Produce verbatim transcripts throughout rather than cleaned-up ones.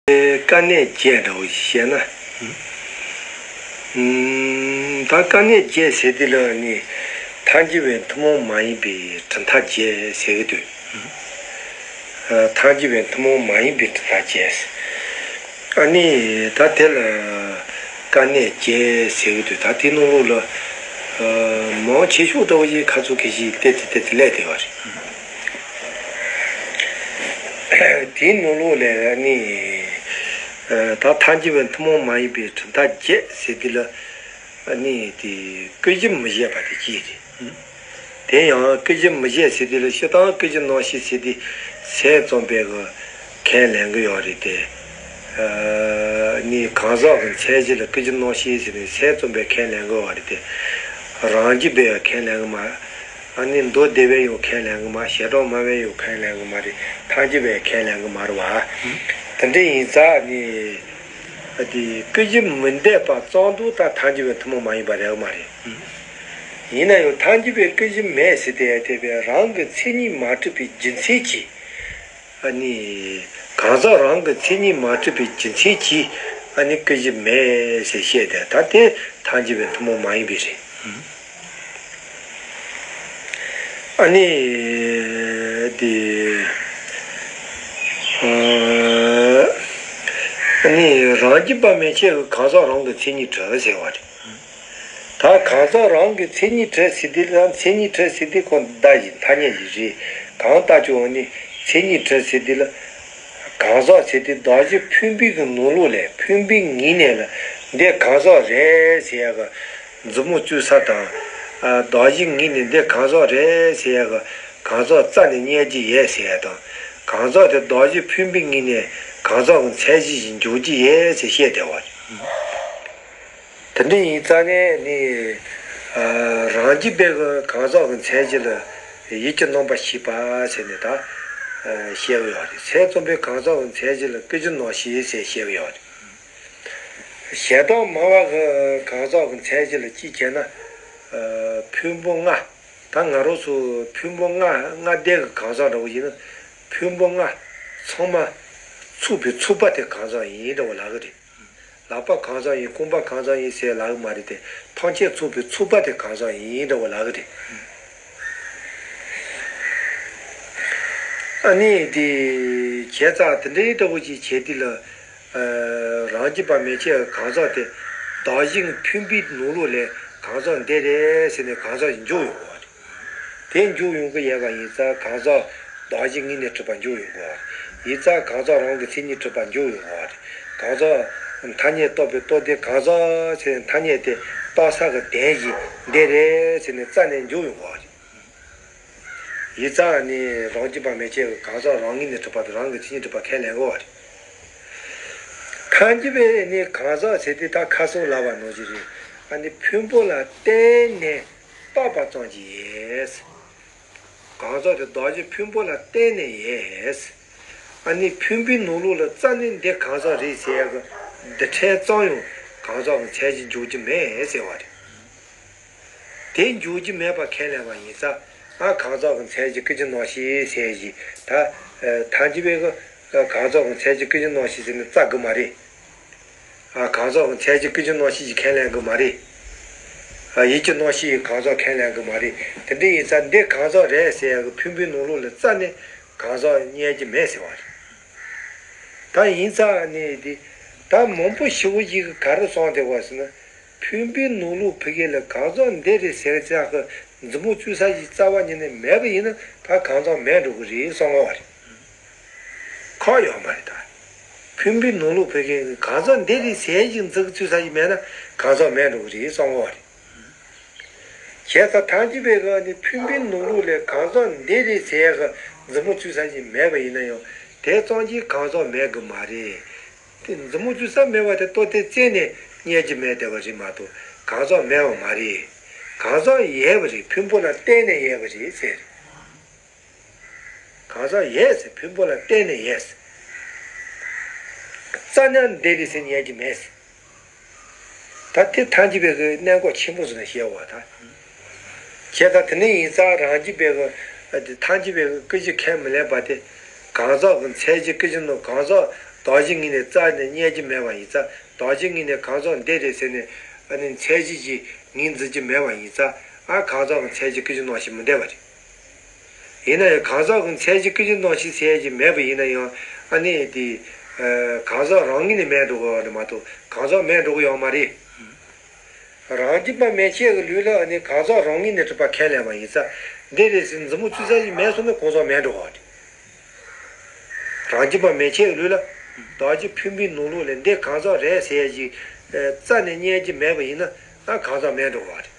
དཀའ་གནད་བརྒྱད་འདྲ་བོ་ཞིག་བཤད་ན། ཨུམ། ད་དཀའ་གནད་བརྒྱད་ཟེར་དུས་ལ་ནི་ཐལ་འགྱུར་བའི་ཐུན་མོང་མ་ཡིན་པའི་གྲུབ་མཐའ་བརྒྱད་ཟེར་གྱི་འདུག་ཨ། ཐལ་འགྱུར་བའི་ཐུན་མོང་མ་ཡིན་པའི་གྲུབ་མཐའ་བརྒྱད། ཨ་ནི་ད་དེ་ལ་དཀའ་གནད་བརྒྱད་ཟེར་གྱི་འདུག་ད་དེའི་ནང་ལོགས་ལ་ཨ་མང་ཆེ་ཤོས་འདྲ་བོ་ཞིག་ཁ་ཚུགས་ཁ་ཤས་བལྟས་ཏེ་བལྟས་ཏེ་སླེབས་བསྡད་པ་རེད། དེའི་ནང་ལོགས་ལ་ནི་ཨ་ད་ཐལ་འགྱུར་བའི་ཐུན་མོང་མ་ཡིན་པའི་གྲུབ་མཐའ་བརྒྱད་ཟེར་དུས་ལ། ཨ་ནི་དེ་ཀུན་གཞི་མི་བཞེད་པ་དེ་གཅིག་རེད། དེ་ཡང་ཀུན་གཞི་མི་བཞེད་ཟེར་དུས་ལ་སྤྱིར་བཏང་ཀུན་གཞི་རྣམ་ཤེས་ཟེར་དུས་སེམས་ཙམ་པས་གི་ཁས་ལེན་གི་ཡོད་རེད་དེ། ཨ་ནི་གང་ཟག་གི་མཚན་གཞི་ལ་ཀུན་གཞི་རྣམ་ཤེས་ཟེར་ནས་སེམས་ཙམ་པས་ཁས་ལེན་གི་ཡོད་རེད་དེ། རང་རྒྱུད་པས་ཁས་ལེན་གི་མ། ཨ་ནི་མདོ་སྡེ་པས་ཡང་ཁས་ལེན་གི་མ། ཞལ་གྲངས་སྨྲ་བས་ཡང་ཁས་ལེན་གི་མ་རེད། ཐལ་འགྱུར་བས་ཁས་ལེན་གི་མ་རེད་བ། དེ་འདྲ་ཡིན་ཙང་ནི། ཨ་དེ་ཀུན་གཞི་མི་འདོད་པ་ཙམ་དུ་ད་ཐལ་འགྱུར་བའི་ཐུན་མོང་མ་ཡིན་པ་རེད་མ་རེད། ཡིན་ན་ཡང་ཐལ་འགྱུར་བའི་ཀུན་གཞི་མེད་ཟེར་དེ་དེ་བས་རང་གི་མཚན་ཉིད་མ་གྲུབ་པའི་རྒྱུ་མཚན་གྱིས། ཨ་ནི་གང་ཟག་རང་གི་མཚན་ཉིད་མ་གྲུབ་པའི་རྒྱུ་མཚན་གྱིས་ཨ་ནི་ཀུན་གཞི་མེད་ཟེར་བཤད་དེ་ད་དེ་ཐལ་འགྱུར་བའི་ཐུན་མོང་མ་ཡིན་པའི་རེད། ཨ་ནི། དེ། ཨ་ནི་རང་རྒྱུད་པ་མན་ཆད་ཀྱི་གང་ཟག་རང་གི་མཚན་ཉིད་གྲུབ་ཟེར་བ་རེད། ད་གང་ཟག་རང་གི་མཚན་ཉིད་གྲུབ་ཟེར་དུས་ལ་མཚན་ཉིད་གྲུབ་ཟེར་དུས་ཁོ་བརྡ་ཡིན་ཐ་སྙད་ཡིན་རེད། གང་ལྟར་ཀྱང་ནི་མཚན་ཉིད་གྲུབ་ཟེར་དུས་ལ། གང་ཟག་ཟེར་དུས་གདགས་གཞི་འཕེན་པའི་གི་ནང་ལོགས་ལས་འཕེན་པའི་ངོས་ནས་ལ་འདི་གང་ཟག་རེད་ཟེར་ཡ་གི། མཛུབ་མོ་བཙུགས་ས་དང་། ཨ་གདགས་གཞིའི་ངོས་ནས་འདི་གང་ཟག་རེད་ཟེར་ཡ་གི་གང་ཟག་རྩ་ནས་རྙེད་རྒྱུ་ཡོད་ཟེར་ཡ་དང་། གང་ཟག་དེ་གདགས་གཞི་འཕེན་པའི་ངོས་ནས་གང་ཟག་གི་མཚན་གཞི་ཞིག་འཇོག་རྒྱུ་ཡོད་ཟེར་བཤད་བསྡད་པ་རེད། དེ་འདྲ་ཡིན་ཙང་ནས་ནི། ཨ་རང་རྒྱུད་པའི་གི་གང་ཟག་གི་མཚན་གཞི་ལ་ཡིད་ཀྱི་རྣམ་པར་ཤེས་པ་ཟེར་ནས་ད་ཨ་བཤད་ཀྱི་ཡོད་རེད། སེམས་ཙམ་པའི་གང་ཟག་གི་མཚན་གཞི་ལ་ཀུན་གཞི་རྣམ་ཤེས་ཟེར་བཤད་ཀྱི་ཡོད་རེད། ཞེ་སྡང་མང་བ་གི་གང་ཟག་གི་མཚན་གཞི་ལ་གཅིག་བྱས་ན། ཨ་ཕུང་པོ་ལྔ། ད་ང་རང་ཚོ་ཕུང་པོ་ལྔ་ལྔ་ལྡན་གྱི་གང་ཟག་འདྲ་བོ་ཡིན་ན། ཕུང་པོ་ལྔ་ཚང་མ་ཚུགས་པའི་ཚུགས་པ་དེ་གང་ཟག་ཡིན་འདྲ་བོ་ལབ་ཀྱི་རེད། ལག་པ་གང་ཟག་ཡིན། རྐང་པ་གང་ཟག་ཡིན་ཟེར་ལབ་ཀྱི་མ་རེད་དེ། ཐམས་ཅད་ཚུགས་པའི་ཚུགས་པ་དེ་གང་ཟག་ཡིན་འདྲ་བོ་ལབ་ཀྱི་རེད། ཨ་ནི་དེ་བྱས་ཙང་དེ་འདྲའི་འདྲ་བོ་ཅིག་བྱས་དུས་ལ། ཨ་རང་རྒྱུད་པ་མན་ཆད་གང་ཟག་དེ་གདགས་གཞི་འཕེན་པའི་ནང་ལོགས་ལས་གང་ཟག་འདི་རེད་ཟེར་ནས་གང་ཟག་ཞིག་འཇོག་ཡོང་བ་རེད། དེ་འཇོག་ཡོང་གི་ཡོད་པ་ཡིན་ཙང་གང་ཟག་གདགས་གཞི་ངོས་ནས་གྲུབ་པ་འཇོག་ཡོང་གི་ཡོད་པ་ཡིན་ཙང་གང་ཟག་རང་གི་མཚན་ཉིད་གྲུབ་པ་འཇོག་ཡོང་གི་ཡོད་པ་རེད། གང་ཟག་ཐ་སྙད་བཏགས་པའི་བཏགས་དོན་གང་ཟག་ཟེར་ནས་ཐ་སྙད་དེ་བཏགས་ས་གི་དོན་གཞི་འདི་རེད་ཟེར་ནས་རྩ་ནས་འཇོག་ཡོང་གི་ཡོད་པ་རེད། ཡིན་ཙང་ནི་རང་རྒྱུད་པ་མན་ཆད་ཀྱི་གང་ཟག་རང་ངོས་ནས་གྲུབ་པ་དང་རང་གི་མཚན་ཉིད་གྲུབ་པ་ཁས་ལེན་དགོས་པ་རེད། ཐལ་འགྱུར་བས་ནི་གང་ཟག་ཟེར་དུས་ད་ཁ་སང་ལབ་པ་ནང་བཞིན་རེད། ཨ་ནི་ཕུང་པོ་ལ་བརྟེན་ནས་བཏགས་པ་ཙམ་གྱིས་ཡོད། གང་ཟག་དེ་གདགས་གཞི་ཕུང་པོ་ལ་བརྟེན་ནས་ཡོད། ཨ་ནི་ཕུང་པོའི་ནང་ལོགས་ལ་རྩ་ནས་འདི་གང་ཟག་རེད་ཟེར་ཡག་གི་འདི་ཕྲན་ཙམ་ཡང་གང་ཟག་གི་མཚན་གཞི་འཇོག་རྒྱུ་མེད་ཟེར་བ་རེད། དེ་འཇོག་རྒྱུ་མེད་པ་ཁས་ལེན་པ་ཡིན་ཙང་། ཨ་གང་ཟག་གི་མཚན་གཞི་ཀུན་གཞི་རྣམ་ཤེས་ཟེར་བཞིན་ད། ཐལ་འགྱུར་བས་གི་གང་ཟག་གི་མཚན་གཞི་ཀུན་གཞི་རྣམ་ཤེས་ཟེར་ནས་རྩ་དགོས་མ་རེད། ཨ་གང་ཟག་གི་མཚན་གཞི་ཀུན་གཞི་རྣམ་ཤེས་ཀྱིས་ཁས་ལེན་དགོས་མ་རེད། ཨ་ཡིད་ཀྱི་རྣམ་ཤེས་ཀྱིས་གང་ཟག་ཁས་ལེན་དགོས་མ་རེད། དེ་འདྲ་ཡིན་ཙང་འདི་གང་ཟག་རེད་ཟེར་ཡག་གི་ཕུང་པོའི་ནང་ལོགས་ལ་རྩ་ནས་གང་ཟག་རྙེད་ཀྱི་མེད་ཟེར་བ་རེད། ད་ཡིན་ཙང་ནི་འདི་ད་མང་པོ་ཞེ་པོ་ཞིག་གིས་ག་རེ་གསུངས་བསྡད་པ་ཟེར་ན། ཕུང་པོའི་ནང་ལོགས་ཕ་གི་ལ་གང་ཟག་འདི་རེད་ཟེར་ཙག་གི་མཛུབ་མོ་བཙུགས་ས་ཞིག་རྩ་བ་ཉིད་ནས་མེད་པ་ཡིན་ན་ད་གང་ཟག་མེད་འགྲོ་གི་རེད་གསུང་གི་ཡོད་རེད། ཁག་ཡོད་མ་རེད་ད། ཕུང་པོའི་ནང་ལོགས་ཕ་གི་གང་ཟག་འདི་རེད་ཟེར་ཞིག་མཛུབ་བཙུགས་ས་ཞིག་མེད་ན་གང་ཟག་མེད་འགྲོ་གི་རེད་གསུང་གི་ཡོད་རེད། བྱས་ཙང་ཐལ་འགྱུར་བས་གི་ནི་ཕུང་པོའི་ནང་ལོགས་ལ་གང་ཟག་འདི་རེད་ཟེར་གི་མཛུབ་མོ་བཙུགས་ས་ཞིག་མེད་པ་ཡིན་ན་ཡང་དེ་ཙམ་གྱིས་གང་ཟག་མེད་གི་མ་རེད། དེ་མཛུབ་མོ་བཙུགས་ས་མེད་པ་དེ་ལྟོ་ལྡིར་རྩད་ནས་རྙེད་ཀྱི་མེད་བསྡད་པ་རེད་མ་གཏོགས་གང་ཟག་མེད་པ་མ་རེད། གང་ཟག་ཡོད་པ་རེད། ཕུང་པོ་ལ་བརྟེན་ནས་ཡོད་པ་རེད་ཟེར། གང་ཟག་ཡོད་ཟེར། ཕུང་པོ་ལ་བརྟེན་ནས་ཡོད་ཟེར། རྩ་ནས་འདི་རེད་ཟེར་རྙེད་ཀྱི་མེད་ཟེར། ད་དེ་ཐལ་འགྱུར་བས་གི་གནད་འགག་ཆེན་པོ་ཟེར་ནས་བཤད་པ་ད། བྱས་ཙང་དེ་ནས་ཡིན་ཙང་རང་རྒྱུད་པས་གི་ཐལ་འགྱུར་བས་གི་ཀུན་གཞི་ཁས་མི་ལེན་པ་དེ། གང་ཟག་གི་མཚན་གཞི་ཀུན་གཞི་ནང་གང་ཟག་ གདགས་གཞི་ངོས་ནས་རྩ་ནས་རྙེད་རྒྱུ་མེད་པ་ཡིན་ཙང་གདགས་གཞི་ངོས་ནས་གང་ཟག་འདི་རེད་ཟེར་ནས་ཨ་ནི་མཚན་གཞི་ཞིག་ངོས་འཛིན་རྒྱུ་མེད་པ་ཡིན་ཙང་ཨ་གང་ཟག་གི་མཚན་གཞི་སྐུ་བཞི་སྣང་བཞི་མི་འདོད་པ་རེད། ཡིན་ན་ཡང་གང་ཟག་གི་མཚན་གཞི་སྐུ་བཞི་སྣང་བཞི་ཟེར་གྱི་མེད་པ་ཡིན་ན་ཡང་ཨ་ནི་དེ་གང་ཟག་རང་ངོས་ནས་མེད་འགྲོ་གི་ཡོད་རེད་མ་གཏོགས་གང་ཟག་མེད་འགྲོ་གི་ཡོད་མ་རེད། རང་རྒྱུད་པ་མན་ཆད་ཀྱི་ལུགས་ལ་ཨ་ནི་གང་ཟག་རང་ངོས་ནས་གྲུབ་པ་ཁས་ལེན་པ་ཡིན་ཙང་འདི་རེད་ཟེར་མཛུབ་མོ་བཙུགས་ས་ཞིག་མེད་སོང་ན་གང་ཟག་མེད་འགྲོ་གི་ཡོད་རེད། རང་རྒྱུད་པ་མན་ཆད་ཀྱི་ལུགས་ལ་གདགས་གཞི་འཕེན་པའི་ནང་ལོགས་ལ་འདི་གང་ཟག་རེད་ཟེར་ཡ་ཞིག་རྩ་ནས་རྙེད་རྒྱུ་མེད་པ་ཡིན་ན་ཨ་གང་ཟག་མེད་འགྲོ་གི་ཡོད་རེད།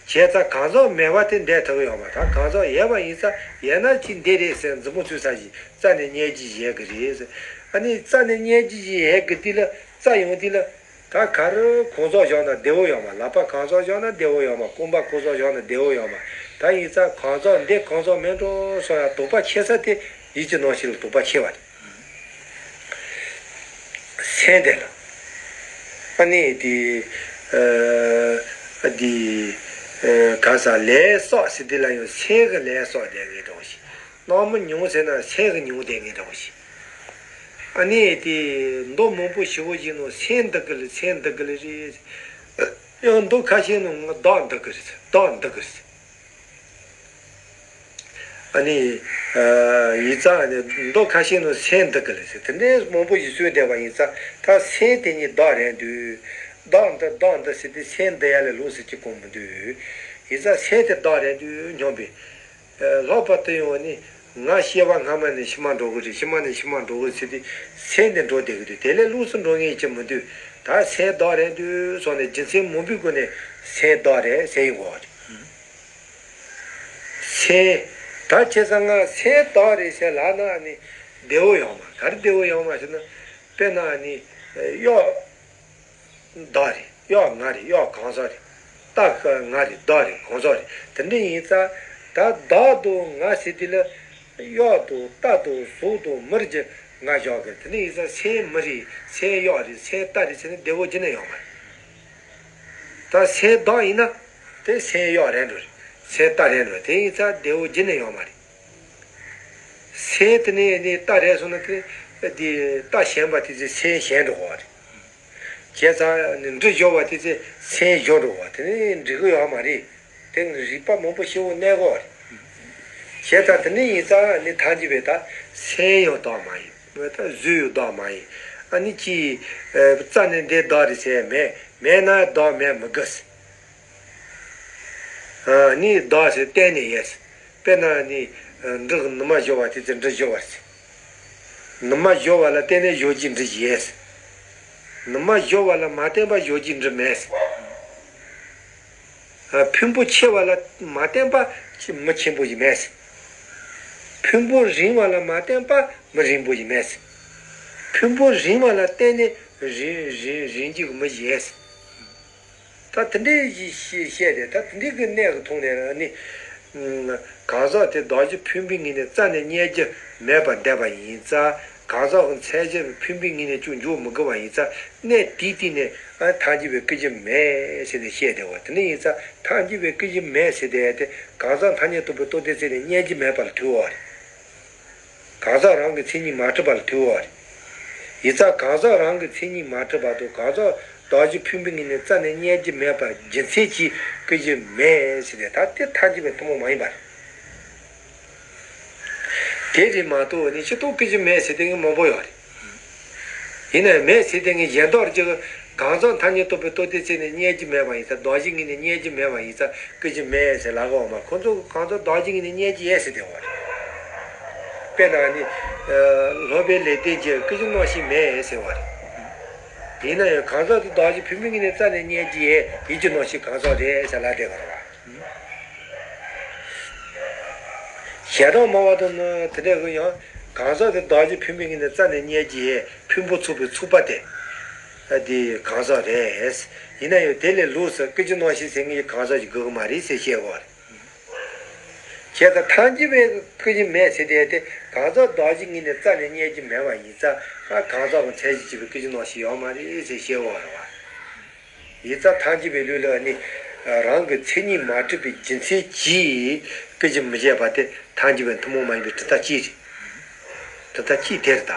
བྱས་ཙང་གང་ཟག་མེད་པ་དེ་འདས་ཐུབ་ཀྱི་ཡོད་མ་རེད། གང་ཟག་ཡོད་པ་ཡིན་ཙང་ཡོད་ན་ཅི་འདི་རེད་ཟེར་མཛུབ་མོ་བཙུགས་ས་ཞིག་རྩ་ནས་རྙེད་རྒྱུ་ཡོད་ཀྱི་རེད་ཟེར། ཨ་ནི་རྩ་ནས་རྙེད་རྒྱུ་ཞིག་ཡོད་ཀྱི་དེ་ལ་རྩ་ཡོང་དེ་ལ་ད་ག་རེ་གང་ཟག་བཞག་ན་བདེ་བོ་ཡོད་མ། ལག་པ་གང་ཟག་བཞག་ན་བདེ་བོ་ཡོད་མ། རྐང་པ་གང་ཟག་བཞག་ན་བདེ་བོ་ཡོད་མ། ད་ཡིན་ཙང་གང་ཟག་འདི་གང་ཟག་མིན་འགྲོ་སོང་ཡ་དོགས་པ་ཆེ་ས་དེ་ཡིད་ཀྱི་སྣང་ཞིག་ལ་དོགས་པ་ཆེ་བ་རེད། སེམས་དེ་ལ། ཨ་ནི་དེ། ཨ་དེ། ག་ས་ལས་བསགས་ཟེར་དེ་ལ་ཡང་སེམས་ཀྱི་ལས་བསགས་དེ་ངེས་འགྲོ་ཞིག་སྣང་མི་མྱོང་ཟེར་ན་སེམས་ཀྱི་མྱོང་དེ་ངེས་འགྲོ་ཞིག་ཨ་ནི་དེ་མདོ་མང་པོ་ཞིག་པོ་ཞིག་ནང་སེམས་འདི་གི་ལ་སེམས་འདི་གི་ལ་རེད། ཡང་མདོ་ཁ་ཤས་ནང་བདག་འདི་གི་རེད། བདག་འདི་གི་རེད། ཨ་ནི། ཡིག་ཚང་ནི་མདོ་ཁ་ཤས་ནང་སེམས་འདི་གི་ལ་ཟེར་དེ་འདྲའི་མང་པོ་ཞིག་གསུངས་བསྡད་པ་ཡིན་ཙང་ད་སེམས་དེ་ཉིད་བདག་རེད་འདུག་བདག་འདི་བདག་འདི་ཟེར་དེ་སེམས་འདི་ཡ་ལ་ལོགས་སུ་ཅི་གོ་མི་འདུག་ཡིག་ཚང་སེམས་དེ་བདག་རེད་འདུག་སྙམ་པའི། ལྷག་པར་དུ་ཡང་ནི་ང་སྐྱེ་བ་སྔ་མ་ནས་ཕྱི་མ་འགྲོ་གི་རེད། ཕྱི་མ་ནས་ཕྱི་མ་འགྲོ་གི་ཟེར་དེ་སེམས་དེ་འགྲོ་བསྡད་གི་འདུག་དེ་ལས་ལོགས་སུ་འགྲོ་ངེས་ཅི་མི་འདུག་ད་སེམས་བདག་རེད་འདུག་སོང་ནས་རྒྱུ་མཚན་མང་པོའི་སྒོ་ནས་སེམས་བདག་རེད་ཟེར་ཡོང་གི་ཡོད་རེད། སེམས། ད་བྱས་ཙང་ང་སེམས་བདག་རེད་ཟེར་ལབ་ན་ནི་བདེ་བོ་ཡོང་མ། ག་རེ་བདེ་བོ་ཡོང་མ་ཟེར་ན། དཔེར་ན་ནི་གཡོག་བདག་རེད། གཡོག་ང་རེད། གཡོག་གང་ཟག་རེད། རྟ་ང་རེད། བདག་རེད། གང་ཟག་རེད། དེ་འདྲ་ཡིན་ཙང་ད་བདག་དང་ང་ཟེར་དེ་ལ་གཡོག་དང་རྟ་དང་གཟུགས་དང་མིར་གྱི་ང་བཞག་གི་དེ་འདྲ་ཡིན་ཙང་སེམས་མི་རེད། སེམས་གཡོག་རེད། སེམས་རྟ་རེད་ཟེར་ན་བདེ་བོ་ཅི་ནས་ཡོང་མ་རེད། ད་སེམས་བདག་ཡིན་ན་དེ་སེམས་གཡོག་རེད་འགྲོ་རེད། སེམས་རྟ་རེད་འགྲོ་རེད། དེ་ཡིན་ཙང་བདེ་བོ་རྒྱུན་ནས་ཡོད་མ་རེད། སེམས་དེ་ནས་ནི་རྟ་རེད་སོང་ན་དེ་དེ་རྟ་ཞན་པ་དེ་ཚོས་སེམས་ཞན་འགྲོ་བ་རེད། བྱས་ཙང་ནི་འབྲུ་གཞོམ་པ་དེ་ཚོས་སེམས་གཞོམ་འགྲོ་བ་དེ་ནི་འགྲིག་གི་ཡོད་མ་རེད། དེ་ནི་རིགས་པ་མང་པོ་ཞིག་གནས་དགོས་རེད། བྱས་ཙང་དེ་ནི་ཡིན་ཙང་ནི་ཐམས་ཅད་པས་ད་སེམས་ཡང་བདག་མ་ཡིན། ད་གཟུགས་ཡང་བདག་མ་ཡིན། ཨ་ནི་ཅི། རྩ་ནས་འདི་བདག་རེད་ཟེར་མེད། མེད་ན་བདག་མེད་མི་དགོས། ཨ་ནི་བདག་ཟེར་གཏན་ནས་ཡོད། དཔེར་ན་ནི། འབྲུ་ནུ་མ་གཞོམ་པ་དེ་ཚོས་འབྲུ་གཞོམ་པ་ཟེར། ནུ་མ་གཞོམ་པ་ལ་བརྟེན་ནས་གཞོམ་གྱི་འབྲུ་ཡོད་ཟེར། ནུ་མ་གཞོམ་པ་ལ་མ་བརྟེན་པར་གཞོམ་གྱི་འབྲུ་མེད་ཟེར། ཕུང་པོ་ཆེ་བ་ལ་མ་བརྟེན་པ་མི་ཆེན་པོ་ཞིག་མེད་ཟེར། ཕུང་པོ་རིང་བ་ལ་མ་བརྟེན་པ་མི་རིང་པོ་ཞིག་མེད་ཟེར། ཕུང་པོ་རིང་བ་ལ་བརྟེན་ནས་རིང་རིང་རིང་རྒྱུ་གི་མི་ཞིག་ཡོད་ཟེར། ད་དེ་འདྲའི་ཞིག་བཤད་དེ་ད་དེ་འདྲའི་གི་གནས་ཀྱི་ཐོག་ནས་ནི། གང་ཟག་དེ་གདགས་གཞི་འཕེན་པའི་ངོས་ནས་རྩ་ནས་རྙེད་རྒྱུ་མེད་པར་བསྡད་པ་ཡིན་ཙང་གང་ཟག་གི་མཚན་གཞི་འཕེན་པའི་ངོས་ནས་ཅུང་འཇོག་མི་དགོས་པ་ཡིན་ཙང་གནས་དེའི་སྟེང་ནས་ཨ་ཐམས་ཅད་པའི་སྐུ་བཞི་མེད་ཟེར་ནས་བཤད་བསྡད་པ་དེ་འདྲ་ཡིན་ཙང་ཐམས་ཅད་པའི་སྐུ་བཞི་མེད་ཟེར་བསྡད་དེ་གང་ཟག་ཐ་སྙད་རྟོག་པའི་རྟོག་བདེ་རྩད་ནས་རྙེད་རྒྱུ་མེད་པ་ལ་ཐུག་པ་རེད། གང་ཟག་རང་གི་མཚན་ཉིད་མ་གྲུབ་པ་ལ་ཐུག་པ་རེད། ཡིན་ཙང་གང་ཟག་རང་གི་མཚན་ཉིད་མ་གྲུབ་པ་དང་གང་ཟག་གདགས་གཞི་འཕེན་པའི་ངོས་ནས་རྩ་ནས་རྙེད་རྒྱུ་མེད་པར་རྒྱུ་མཚན་གྱིས་སྐུ་བཞི་མེད་ཟེར་ཏེ་ད་དེ་ཐམས་ཅད་པའི་ཐུན་མོང་མ་ཡིན་པ་རེད། དེ་རེད་མ་གཏོགས་ནི་སྤྱིར་བཏང་སྐུ་བཞི་མེད་ཟེར་དེ་ངས་མང་པོ་ཡོད་རེད། ཡིན་ནའི་མེད་ཟེར་དེ་ངས་གཞན་དག་ཅིག་གང་ཟག་ཐ་སྙད་རྟོག་པའི་རྟོག་བདེ་རྩད་ནས་རྙེད་རྒྱུ་མེད་པ་ཡིན་ཙང་གདགས་གཞི་ངོས་ནས་རྙེད་རྒྱུ་མེད་པ་ཡིན་ཙང་སྐུ་བཞི་མེད་ཟེར་ལབ་གི་ཡོད་མ་རེད། ཁོ་ཚོ་གང་ཟག་གདགས་གཞི་ངོས་ནས་རྙེད་རྒྱུ་ཡོད་ཟེར་བསྡད་པ་རེད། དཔེར་ན་ནི། སློབ་པའི་ལེགས་ལྡན་གྱིས་སྐུ་བཞི་སྣང་བཞི་མེད་ཟེར་བ་རེད། ཡིན་ན་ཡང་གང་ཟག་དེ་གདགས་གཞི་འཕེན་པའི་ངོས་ནས་རྩ་ནས་རྙེད་རྒྱུ་ཡོད་ཡིད་ཀྱི་སྣང་བཞི་གང་ཟག་རེད་ཟེར་ལབ་བསྡད་པ་རེད་བ། ཞེ་དྲག་སྨྲ་བ་དང་ནི་དེ་འདྲ་གི་ཡང་གང་ཟག་དེ་གདགས་གཞི་འཕེན་པའི་ངོས་ནས་རྩ་ནས་རྙེད་རྒྱུ་ཡོད་ཕུང་པོ་ཚོགས་པའི་ཚོགས་པ་དེ། དེ་གང་ཟག་རེད། ཡིན་ན་ཡང་དེ་ལས་ལོགས་སུ་སྐུ་བཞི་སྣང་བཞི་ཟེར་མཁན་གྱི་གང་ཟག་ཅིག་དགོས་ཀྱི་མ་རེད་ཟེར་བཤད་དགོས་པ་རེད། བྱས་ཙང་ཐམས་ཅད་པའི་སྐུ་བཞི་མེད་ཟེར་དེ་དེ་གང་ཟག་གདགས་གཞི་ངོས་ནས་རྩ་ནས་རྙེད་རྒྱུ་མེད་པ་ཡིན་ཙང་ཨ་གང་ཟག་གི་མཚན་གཞི་བྱས་པའི་སྐུ་བཞི་སྣང་བཞི་ཡོད་མ་རེད་ཟེར་བཤད་དགོས་པ་རེད་བ། ཡིན་ཙང་ཐམས་ཅད་པའི་ལུགས་ལ་ནི་རང་གི་མཚན་ཉིད་མ་གྲུབ་པའི་རྒྱུ་མཚན་གྱིས་སྐུ་བཞི་མི་བྱེད་པ་དེ་ཐམས་ཅད་པའི་ཐུན་མོང་མ་ཡིན་པའི་གྲུབ་མཐའ་གཅིག་རེད། གྲུབ་མཐའ་གཅིག་དེ་རེད་ད།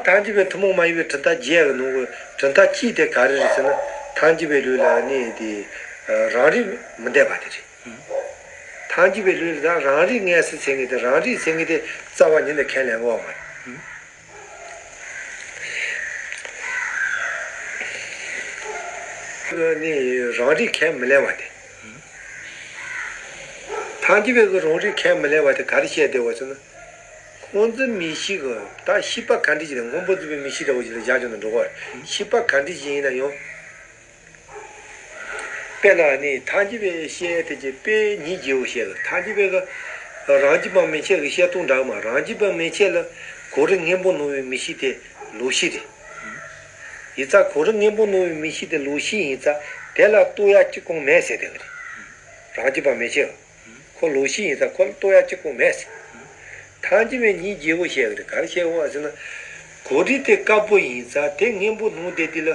ཐལ་འགྱུར་བའི་ཐུན་མོང་མ་ཡིན་པའི་གྲུབ་མཐའ་བརྒྱད་ཀྱི་ནང་གི་གྲུབ་མཐའ་གཅིག་དེ་ག་རེ་རེད་ཟེར་ན། ཐལ་འགྱུར་བའི་ལུགས་ལ་ནི་དེ་རང་རིག་མི་འཐད་པ་དེ་རེད། ཐལ་འགྱུར་བའི་ལུགས་ལ་ད་རང་རིག་ངེས་ཟེར་མཁན་དེ། རང་རིག་ཟེར་མཁན་དེ་རྩ་བ་ཉིད་ནས་ཁས་ལེན་དགོས་པ་མ་རེད། ནི་རང་རིག་ཁས་མི་ལེན་པ་དེ། ཐལ་འགྱུར་བའི་གི་རང་རིག་ཁས་མི་ལེན་པ་དེ་ག་རེ་བཤད་བསྡད་པ་ཟེར་ན། སྔོ་འཛིན་མིག་ཤེས་ཀྱི་ད་ཤེས་པ་ག་འདྲ་ཞིག་རེད། སྔོན་པོ་འཛིན་པའི་མིག་ཤེས་འདྲ་བོ་ཞིག་ལ་བཞག་ཆོག་ན་འགྲོ་གི་རེད། ཤེས་པ་ག་འདྲ་ཞིག་ཡིན་ན་ཡང་། དཔེར་ན་ནི་ཐལ་འགྱུར་བའི་བཤད་དེ་ཀྱི་དཔེ་ཉིད་བརྗེ་བོ་བཤད་ཀྱི། ཐལ་འགྱུར་བའི་གི་རང་རྒྱུད་པ་མན་ཆད་ཀྱི་བཤད་སྟངས་འདྲ་མ། རང་རྒྱུད་པ་མན་ཆད་ལ་གོ་རིམ་སྔོན་པོ་སྣང་བའི་མིག་ཤེས་དེ་ལོག་ཤེས་རེད། ཡིན་ཙང་གོ་རིམ་སྔོན་པོ་སྣང་བའི་མིག་ཤེས་དེ་ལོག་ཤེས་ཡིན་ཙང་དེ་ལ་རྟོགས་ཡ་གཅིག་ཀྱང་མེད་ཟེར་བསྡད་ཀྱི་རེད། རང་རྒྱུད་པ་མན་ཆད། ཁོ་ལོག་ཤེས་ཡིན་ཙང་ཁོ་ལ་རྟོགས་ཡ་གཅིག་ཀྱང་མེད་ཟེར། ཐལ་འགྱུར་བའི་ཉིད་བརྗེ་བོ་བཤད་ཀྱི་རེད། ག་རེ་བཤད་དགོས་ཟེར་ན། གོ་རིམ་དེ་དཀར་པོ་ཡིན་ཙང་དེ་སྔོན་པོ་སྣང་བསྡད་དུས་ལ།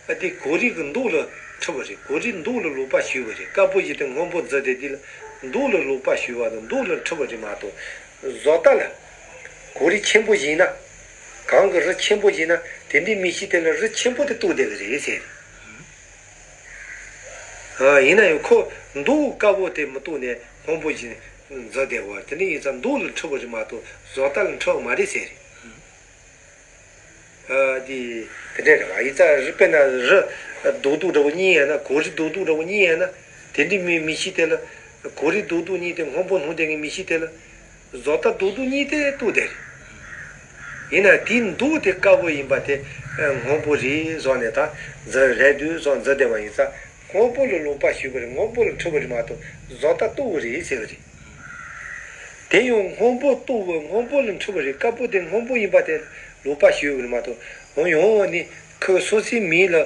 ཨ་དེ་གོ་རིམ་གྱི་མདོག་ལ་འཁྲུལ་བ་རེད། གོ་རིམ་མདོག་ལ་ལོག་པ་ཞུགས་པ་རེད། དཀར་པོ་ཞིག་དེ་སྔོན་པོ་འཛིན་བསྡད་དུས་ལ་མདོག་ལ་ལོག་པ་ཞུགས་པ་དང་མདོག་ལ་འཁྲུལ་བ་རེད་མ་གཏོགས། བཟོ་ལྟ་ལ་གོ་རིམ་ཆེན་པོ་ཞིག་ན། གང་གི་རི་ཆེན་པོ་ཞིག་ན་དེ་འདྲའི་མིག་ཤེས་དེ་ལ་རི་ཆེན་པོ་དེ་རྟོགས་བསྡད་ཀྱི་རེད་ཟེར། ཨ་ཡིན་ན་ཡང་ཁོ་མདོག་དཀར་པོ་དེ་མི་རྟོགས་ནས་སྔོན་པོ་ཞིག་འཛིན་བསྡད་པ་དེ་འདྲ་ཡིན་ཙང་མདོག་ལ་འཁྲུལ་བ་རེད་མ་གཏོགས་བཟོ་ལྟ་ལ་འཁྲུལ་བ་མ་རེད་ཟེར། ཨ་དེ་དེ་འདྲ་རེད་བ། ཡིན་ཙང་རི་དཔེར་ན་རི་རྡོག་རྡོག་འདྲ་བོ་གཉིས་ཡིན་ན། གོ་རིམ་རྡོག་རྡོག་འདྲ་བོ་གཉིས་ཡིན་ན། དེ་འདྲའི་མི་མིག་ཤེས་དེ་ལ་གོ་རིམ་རྡོག་རྡོག་གཉིས་དེ་སྔོན་པོ་སྣང་བསྡད་མཁན་མིག་ཤེས་དེ་ལ། བཟོ་ལྟ་རྡོག་རྡོག་གཉིས་དེ་རྟོགས་བསྡད་རེད། ཡིན་ན་དེའི་མདོག་དེ་དཀར་པོ་ཡིན་པ་དེ་སྔོན་པོ་རེད་བཟོ་ནས་ད་འཛིན་རེད་འདུག་བཟོ་འཛིན་བསྡད་པ་ཡིན་ཙང་སྔོན་པོ་ལ་ལོག་པ་ཞུགས་པ་རེད། སྔོན་པོ་ལ་འཁྲུལ་བ་རེད་མ་གཏོགས་བཟོ་ལྟ་རྟོགས་པ་རེད་ཟེར་བ་རེད། དེ་ཡང་སྔོན་པོ་རྟོགས་པ་སྔོན་པོ་ལ་འཁྲུལ་བ་རེད། དཀར་པོ་དེ་སྔོན་པོ་ཡིན་པ་དེ་ལོག་པ་ཞུགས་པ་རེད་མ་གཏོགས། འོ་ཡང་ནི་ཁོ་སོ་སོའི་མིག་ལ་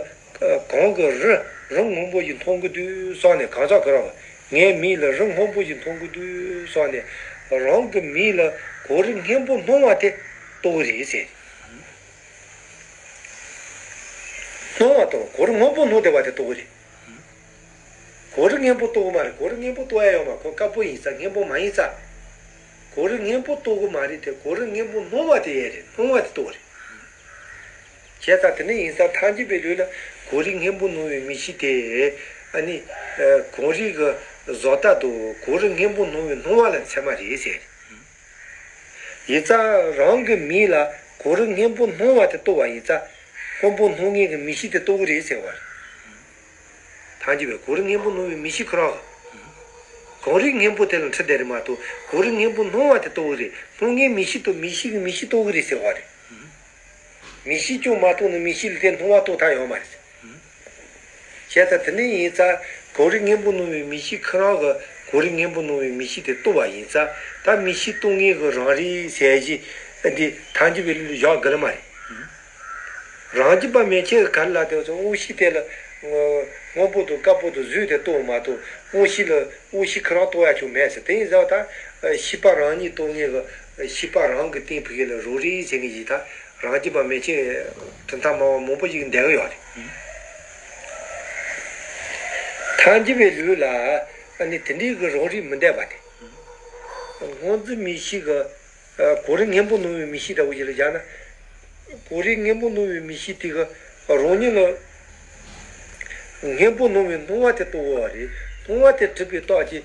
གང་གི་རི་རི་སྔོན་པོ་ཞིག་མཐོང་གི་འདུག་བསམ་ནས། གང་ཟག་ཁོ་རང་ངའི་མིག་ལ་རི་སྔོན་པོ་ཞིག་མཐོང་གི་འདུག་བསམ་ནས་རང་གི་མིག་ལ་གོ་རིམ་སྔོན་པོ་སྣང་བ་དེ་རྟོགས་ཀྱི་རེད་ཟེར། སྣང་བ་དང་གོ་རིམ་སྔོན་པོ་སྣང་བསྡད་པ་དེ་རྟོགས་ཀྱི་རེད། གོ་རིམ་སྔོན་པོ་རྟོགས་ཀྱི་མ་རེད། གོ་རིམ་སྔོན་པོ་རྟོགས་ཡ་ཡོད་མ་རེད། ཁོ་དཀར་པོ་ཡིན་ཙང་སྔོན་པོ་མ་ཡིན་ཙང་། གོ་རིམ་སྔོན་པོ་རྟོགས་ཀྱི་མ་རེད་དེ། གོ་རིམ་སྔོན་པོ་སྣང་བ་དེ་ཡོད་རེད། སྣང་བ་དེ་རྟོགས་རེད། བྱས་ཙང་དེ་འདྲ་ཡིན་ཙང་ཐལ་འགྱུར་བའི་ལུགས་ལ་གོ་རིམ་སྔོན་པོ་སྣང་བའི་མིག་ཤེས་དེ། ཨ་ནི་གོ་རིམ་གྱི་བཟོ་ལྟ་དང་གོ་རིམ་སྔོན་པོ་སྣང་བའི་སྣང་བ་ལ་ཚད་མ་རེད་ཟེར། ཡིན་ཙང་རང་གི་མིག་ལ་གོ་རིམ་སྔོན་པོ་སྣང་བ་དེ་རྟོགས་པ་ཡིན་ཙང་སྔོན་པོ་སྣང་མཁན་གྱི་མིག་ཤེས་དེ་རྟོགས་ཀྱི་རེད་ཟེར་བ་རེད། ཐལ་འགྱུར་བའི་གོ་རིམ་སྔོན་པོ་སྣང་བའི་མིག་ཤེས་ཁོ་རང་གི་གོ་རིམ་སྔོན་པོ་དེ་ལ་འཁྲུལ་བསྡད་རེད་མ་གཏོགས་གོ་རིམ་སྔོན་པོ་སྣང་བ་དེ་རྟོགས་ཀྱི་རེད། སྣང་མཁན་མིག་ཤེས་དང་མིག་ཤེས་ཀྱི་མིག་ཤེས་རྟོགས་ཀྱི་རེད་ཟེར་བ་རེད། མིག་ཤེས་ཀྱང་མ་རྟོགས་ན་མིག་ཤེས་ལ་དེ་སྣང་བ་རྟོགས་ཐབས་ཡོད་མ་རེད། བྱས་ཙང་དེ་འདྲ་ཡིན་ཙང་གོ་རིམ་སྔོན་པོ་སྣང་བའི་མིག་ཤེས་ཁོ་རང་གི་གོ་རིམ་སྔོན་པོ་སྣང་བའི་མིག་ཤེས་དེ་རྟོགས་པ་ཡིན་ཙང་ད་མིག་ཤེས་རྟོགས་མཁན་གྱི་རང་རིག་ཟེར་གྱི་འདི་ཐལ་འགྱུར་བའི་ལུགས་ལ་བཞག་དགོས་ལ་མ་རེད། རང་རྒྱུད་པ་མན་ཆད་ཀྱི་ག་རེ་ལབ་དེ་ཚོ་དངོས་གཞི་དེ་ལ་སྔོན་པོ་དང་དཀར་པོ་དང་བཟོས་ཏེ་རྟོགས་མ་གཏོགས་དངོས་གཞི་ལ་དངོས་གཞི་ཁོ་རང་རྟོགས་ཡ་ཅུང་མེད་ཟེར། དེ་ཡིན་ཟེར་བ་ད་ཤེས་པ་རང་ཉིད་རྟོགས་མཁན་གྱི་ཤེས་པ་རང་གི་སྟེང་ཕུད་མཁན་ལ་རང་རིག་ཟེར་མཁན་ཞིག་ད། རང་རྒྱུད་པ་མན་ཆད་གྲུབ་མཐའ་སྨྲ་བ་མང་པོ་ཞིག་འདོད་ཀྱི་ཡོད་རེད། ཐལ་འགྱུར་བའི་ལུགས་ལ་ཨ་ནི་དེ་འདྲའི་གི་རང་རིག་མི་འདོད་པ་དེ། སྔོ་འཛིན་མིག་ཤེས་ཀྱི་གོ་རིམ་སྔོན་པོ་སྣང་བའི་མིག་ཤེས་འདྲ་བོ་ཞིག་ལ་བཞག་ན། གོ་རིམ་སྔོན་པོ་སྣང་བའི་མིག་ཤེས་དེ་གི་རང་ཉིད་ལ་སྔོན་པོ་སྣང་བའི་སྣང་བ་དེ་རྟོགས་པ་རེད། སྣང་བ་དེ་གྲུབ་པའི་རྟགས་ཀྱིས་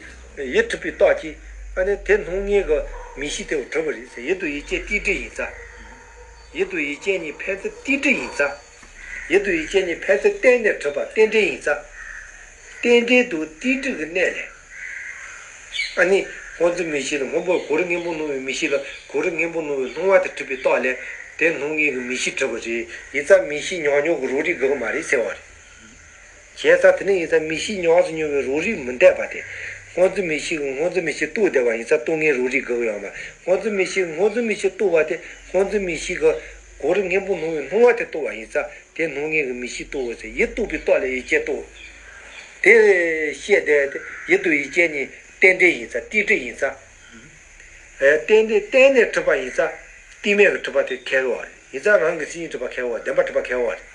ཡིད་གྲུབ་པའི་རྟགས་ཀྱིས་ཨ་ནི་དེ་སྣང་མཁན་གྱི་མིག་ཤེས་དེ་གྲུབ་པ་རེད་ཟེར། ཡིད་དང་ཡིད་ཅན་རྟེན་འབྲེལ་ཡིན་ཙང་། ཡིད་དང་ཡིད་ཅན་གཉིས་ཕན་ཚུན་རྟེན་འབྲེལ་ཡིན་ཙང་། ཡིད་དང་ཡིད་ཅན་གཉིས་ཕན་ཚུན་བརྟེན་ནས་གྲུབ་པ་རྟེན་འབྲེལ་ཡིན་ཙང་། རྟེན་འབྲེལ་དང་རྟེན་འབྲེལ་གྱི་གནས་ལས། ཨ་ནི་སྔོ་འཛིན་མིག་ཤེས་ལ་སྔོན་པོ་གོ་རིམ་སྔོན་པོ་སྣང་བའི་མིག་ཤེས་ལ་གོ་རིམ་སྔོན་པོ་སྣང་བའི་སྣང་བ་དེ་གྲུབ་པའི་རྟགས་ལས་དེ་སྣང་མཁན་གྱི་མིག་ཤེས་གྲུབ་པ་རེད། ཡིན་ཙང་མིག་ཤེས་ཉག་ཉོག་གི་རང་རིག་དགོས་ཀྱི་མ་རེད་ཟེར་བ་རེད། བྱས་ཙང་དེ་ནས་ཡིན་ཙང་མིག་ཤེས་ཉམས་སུ་མྱོང་བའི་རང་རིག་མི་འདོད་པ་དེ། སྔོ་འཛིན་མིག་ཤེས་ཀྱིས་སྔོ་འཛིན་མིག་ཤེས་རྟོགས་བསྡད་པ་ཡིན་ཙང་རྟོགས་མཁན་རང་རིག་དགོས་ཀྱི་ཡོད་མ། སྔོ་འཛིན་མིག་ཤེས་ཀྱིས་སྔོ་འཛིན་མིག་ཤེས་རྟོགས་པ་དེ་སྔོ་འཛིན་མིག་ཤེས་ཀྱིས་གོ་རིམ་སྔོན་པོ་སྣང་བའི་སྣང་བ་དེ་རྟོགས་པ་ཡིན་ཙང་དེ་སྣང་མཁན་གྱི་མིག་ཤེས་རྟོགས་པ་ཟེར། ཡིད་རྟོགས་པའི་རྟགས་ལས་ཡིད་ཅན་རྟོགས། དེ་བཤད་བསྡད་དེ་ཡིད་དང་ཡིད་ཅན་གཉིས་རྟེན་འབྲེལ་ཡིན་ཙང་རྟེན་འབྲེལ་ཡིན་ཙང་། ཨེ་རྟེན་འབྲེལ་བརྟེན་ནས་གྲུབ་པ་ཡིན་ཙང་རྟེན་མེད་ཀྱི་གྲུབ་པ་དེ་ཁེགས་པ་རེད། ཡིན་ཙང་རང་གི་མཚན་ཉིད་གྲུབ་པ་ཁེགས་པ། བདེན་པ་གྲུབ་པ་ཁེགས་པ་རེད།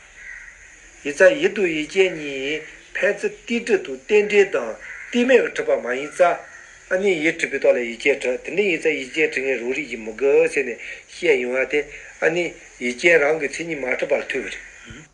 ཡིན་ཙང་ཡིད་དང་ཡིད་ཅན་གཉིས་ཕན་ཚུན་རྟེན་འབྲེལ་དང་རྟེན་འབྲེལ་དང་རྟེན་མེད་ཀྱི་གྲུབ་པ་མ་ཡིན་ཙང་། ཨ་ནི་ཡིད་གྲུབ་པའི་རྟགས་ལས་ཡིད་ཅན་གྲུབ། དེ་འདྲ་ཡིན་ཙང་ཡིད་ཅན་གྲུབ་མཁན་རང་རིག་ཅིག་མི་དགོས་ཟེར་ནས་བཤད་ཡོང་བ་དེ་ ཨ་ནི་ཡིག་རྐྱེན་རང་གི་མཚན་ཉིད་མ་གྲུབ་པར་ཐོས་པ་རེད།